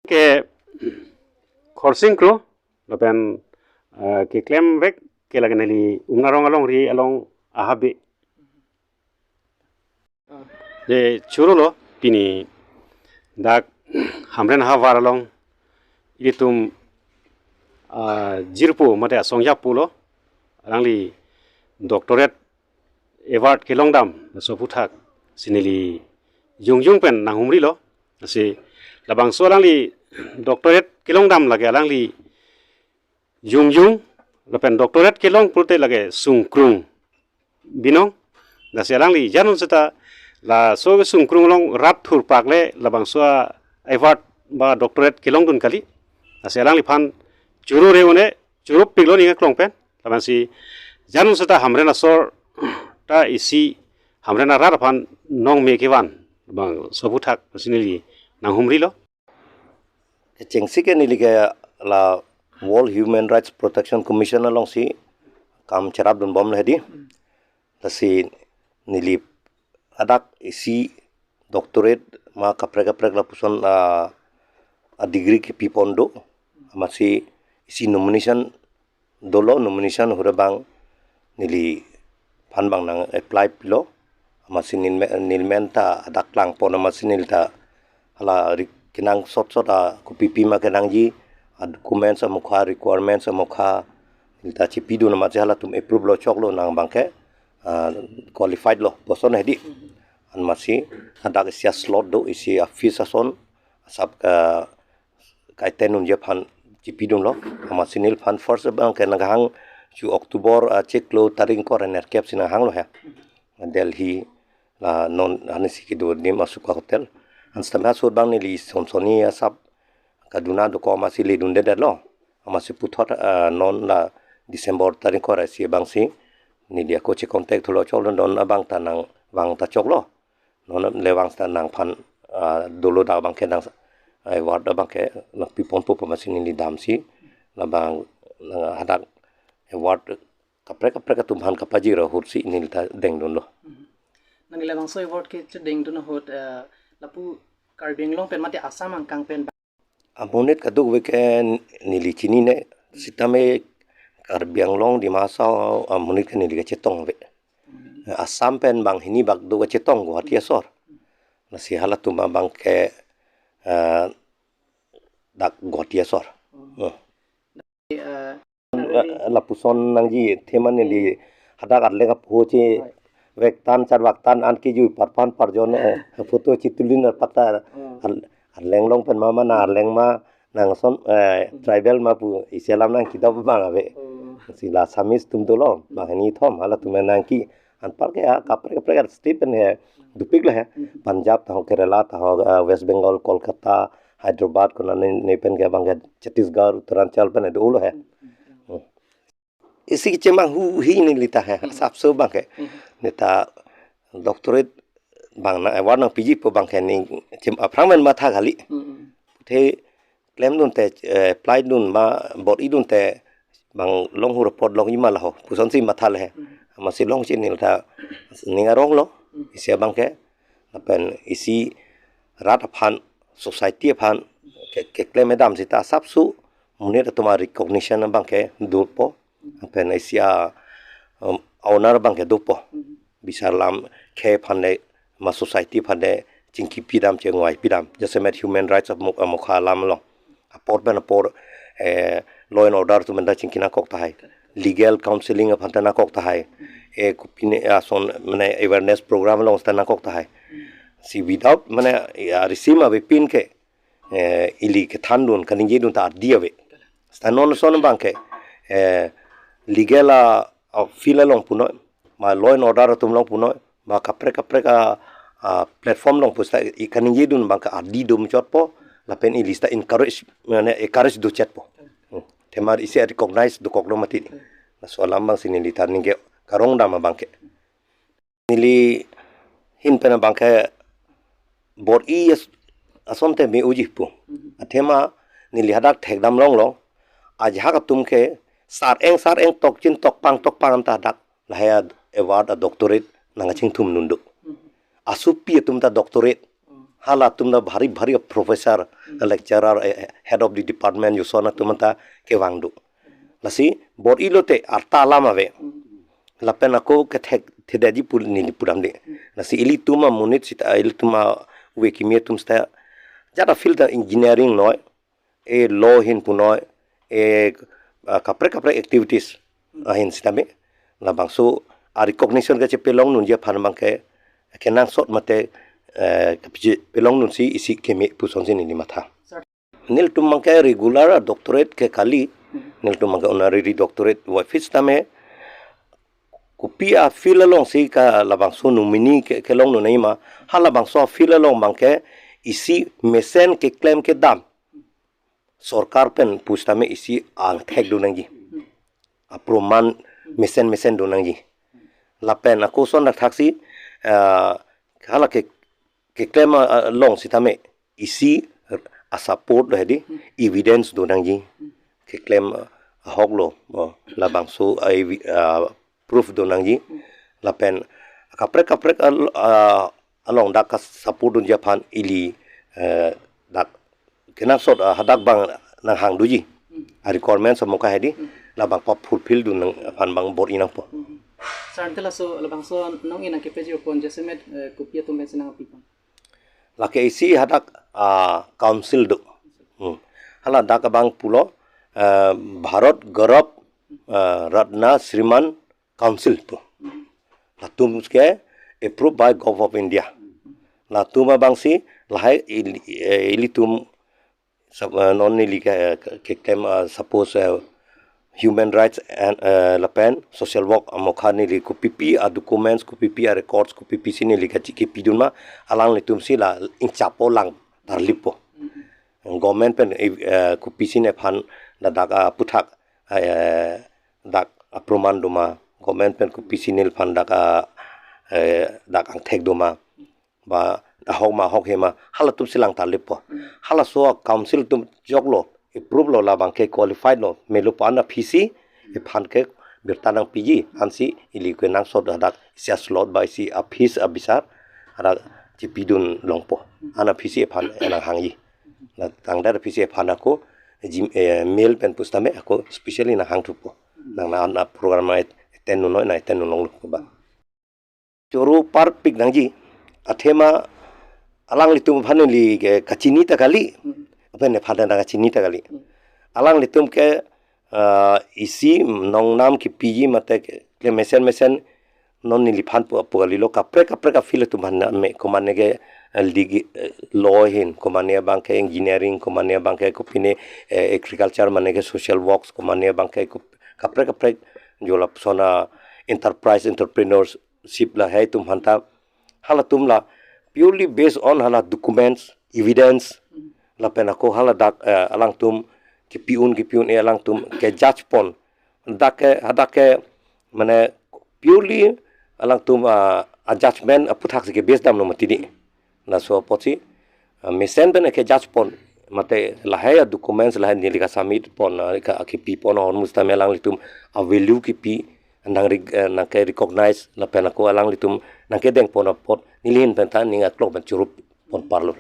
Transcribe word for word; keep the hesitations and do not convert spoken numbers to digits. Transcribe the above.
Ke Khorsing Kro, lapen, eh, keklem vek ke lake neli Umnarong alongri along ahabe. Je choro lo pini dak Hamren ahavar along ilitum, ah, jirpo mate asongjapo lo, alangli doctorate award kelongdam laso aphuthak si neli jongjong pen nanghumrilo. Lasi labangso alangli doctorate kelongdam lake alangli jongjong lapen doctorate kelong pulote lake sungkrung binong. Lasi alangli janun seta laso sungkrung along rat thurpak le labangso award ba doctorate kelongdun kali. Lasi alangliphan choro re-un-e, choro piklo ning aklong pen. Lapensi janun seta Hamren asor ta isi Hamren arat aphan nongme kevan bangso aphuthak si neli nanghumrilo. Kechengsi ke neli ke la World Human Rights Protection Commission alongsi kam cherapdunbom lo hedi. Lasi neli hadak isi doctorate ma kaprek kaprek lapuson, ah, a degree kepipon do. Amatsi isi nomination dolo, nomination hure abang neliphan abang nang-apply pilo. Amatsi neli me-, neli men ta hadak klangpon, amatsi neli ta hala ri-, kenangsot sot a kopipi ma kenangji, a documents amokha, requirements amokha neli ta chepidun, amatsi halatum approve lo, choklo, nang abangke, ah, qualified lo puson hedi. Amatsi hadak isi a slot do, isi a fees ason asap ka kaiten unji aphan chepidunlo. Amatsi neliphan first abangke nanghang chu October, ah, chiklo tarik ingkoi ra nerkep si nanghanglo he. Delhi la non anisi kedo adim Ashoka Hotel. An stambe asut abang neli Sonsoni asap kaduna dokok amatsi ledundedetlo. Amatsi puthot, ah, non la December tarik ingkoi ra isi abangsi neli ako checontact thulo, choklo, non abang ta nangvang ta choklo. Non le vang seta nangphan, ah, dolo dak abangke nang, ah, award abangke nangpiponpo pu amatsi neli damsi labang, ah, hadak award kaprek kaprek atum aphan kapajir ahutsi neli ta dengdunlo. Nangli labangso award kechedengdun ahut, eh, lapu Karbi Anglong pen mate Assam angkang pen amonit kadokave ke neli chinine, sitame Karbi Anglong, Dima Hasao amonit ke neli kachetong ave. Assam pen banghini bak do kachetong Guwahati asor. Lasi halatum abangke, eh, dak Guwahati asor. Hmm. Eh, lapuson nangji athema neli hadak arleng aphu chevektan charvaktan an kejui parpan parjon, eh, photo chitulin apata ar-, arleng along pen mama na arleng ma nang ason, eh, tribal ma pu isi alam nangkedok abang ave. Si la Assamese atum dolo banghini thom, halatum nangke anparke ha kaprek kaprek state pen he dopiklo he. Punjab taho, Kerala taho, eh, West Bengal, Kolkata, Hyderabad, konane ne pen ke abangke Chhattisgarh, Uttaranchal pen dolo he. Hmm. Isi kechemang hu hi neli ta he, asapso abangke. Neta doctorate abang nang award nangpiji pu abangke ning chem aphrang pen matha kali. Athe klemdunte, eh, apply dun ma bor-idunte abang long hu report longji ma laho pusonsi matha le he. Amatsi longsi neli ta ning aronglo, isi abangke. Lapen isi rat aphan, society aphan ke, keklem edam seta asapso monit atum a recognition abangke dopo. Lapen isi a, um, honor abangke dopo. Bisar lam khei aphan le ma society aphan le chingki pidam, chengvai pidam. Jasemet human rights of mo-, amokha alam along. Apor pen apor, eh, law and order atum pen ta chingki nangkok tahai. Legal counseling aphan ta nangkok tahai. Eh, kopine ason mane awareness program along ta nangkok tahai. Si without mane, eh, risim avepin ke, eh, ili kethandun kaningjedun ta ardi ave. Seta non ason abangke, eh, legal a, a field along punoi, ma law and order atum along punoi, ma kaprek kaprek a, a platform along pu seta i kaningjedun abangke ardi do muchotpo, lapen ili seta encourage, mane encourage dochetpo. Hmm. Athema isi recognize dokoklo mati. Laso alam abangsi neli ta ningje karongdam abangke. Neli ahin pen abangke bor-i as-, asonte me-oji pu. Athema neli hadak thekdam longlo. Ajahak atum ke sar-eng sar-eng tokchin tokpang tokpang anta hadak lahai award a doctorate nangkachingthumdun do. Asopi atum ta doctorate. Halatum ta bhari bhari professor, lecturer, eh, head of the department, joson atum ta kevang do. Lasi bor-i lote arta alam ave. Lapen ako kethek thedetji pu neli pudamde. Lasi ilitum amonit sita, ilitum ave kimi atum sita, jat a-field ta engineering noi, e law ahin punoi, e, ah, kaprek kaprek activities ahin sitame, labangso a-recognition kachepelongdunji aphan abangke kenangsot mate, eh, kapachepelongdunsi isi keme pusonsi neli matha. Nelitum abangke regular doctorate ke kali, nelitum abangke honorary doctorate voifish tame, kopi a-field alongsi ka labangso nominee ke, kelongdun nangji ma, halabangso a-field along abangke isi mesen keklem kedam sorkar pen pusitame isi angthek do nangji. Aproman mesen mesen do nangji. Lapen ako ason thakthaksi, ah, hala ke, keklem a, along sitame isi a-support do hedi, evidence do nangji. Keklem, ah, ahok lo, oh, labangso a, evi-, ah, proof do nangji. Lapen kaprek kaprek al-, ah, along dak ka-support dunji aphan ili, eh, dak kenangsot, ah, hadak abang nanghang doji. A-requirement samoka hedi, labang pa-fulfill dun nang aphan abang bor-i nangpo. Sir, ante laso labangso nong-i nangkepeji upon jasemet, eh, kopi atum pensi nangpipo? Lake isi hadak, ah, council do. Hmm. Hala dak abang pulo, eh, Bharat Gaurav, eh, Ratna Shriman Council pu. Latum ke approved by Government of India. Latum abangsi lahai il-, eh, ilitum sab-, eh, non neli ke, ke, keklem, eh, suppose, eh, human rights and, eh, lapen social work amokha neli kopipi a-documents, kopipi a-records, kopipisi neli kachi kepidun ma, alanglitumsi la ingchapo lang tarlippo. Government pen, eh, kopisi nephan ladak aputhak, eh, dak aproman do ma, government pen kopisi neliphan dak a, eh, dak angthek do ma, ba ahok ma ahok he ma, halatumsi lang tarlippo. Halaso a-council atum joklo, approve lo, labangke qualified lo, melo pu-an aphisi iphan ke birta nangpiji, ansi ili kenangsot hadak isi a-slot ba isi a-fees abisar hadak chepidun longpo. An aphisi iphan nanghangji. La tangdet aphisi iphan ako, jim, eh, mail pen pusitame ako specially nanghangthupo. Nang na, na program na attend dunnoi, na attend dun longlo ba. Choro parpik nangji, athema alanglitum aphan neli ke kachini ta kali, aphan nephan ta kachini ta kali. Alanglitum ke, ah, isi nongnam kepiji mate ke, ke mesen mesen non neliphan pu, pu kalilo, kaprek kaprek a-field atum aphan me, komane ke, eh, ligi, eh, law ahin, komane abangke engineering, komane abangke kopine, eh, agriculture, mane ke social works, komane abangke kop-, kaprek kaprek jo lapuson a-enterprise, entrepreneurs, sip lahai atum aphanta, halatum la purely based on hala documents, evidence, lapen ako haladak, eh, alangtum kepi un kepi un-e alangtum ke-judge pon. Dak ke, hadak ke, mane purely alangtum, ah, a-judgment aputhak si ke-base damlo mati di. Laso apotsi, ah, mesen pen ke-judge pon, mate lahai a-documents lahai neli ka-submit pon, ah, ka, kepi pon ahormu sitame alanglitum a-value kepi, nang rec-, eh, nangke-recognize, lapen ako alanglitum nangkedeng pon apot, neli ahin penta ning aklok pen choro pon parlo.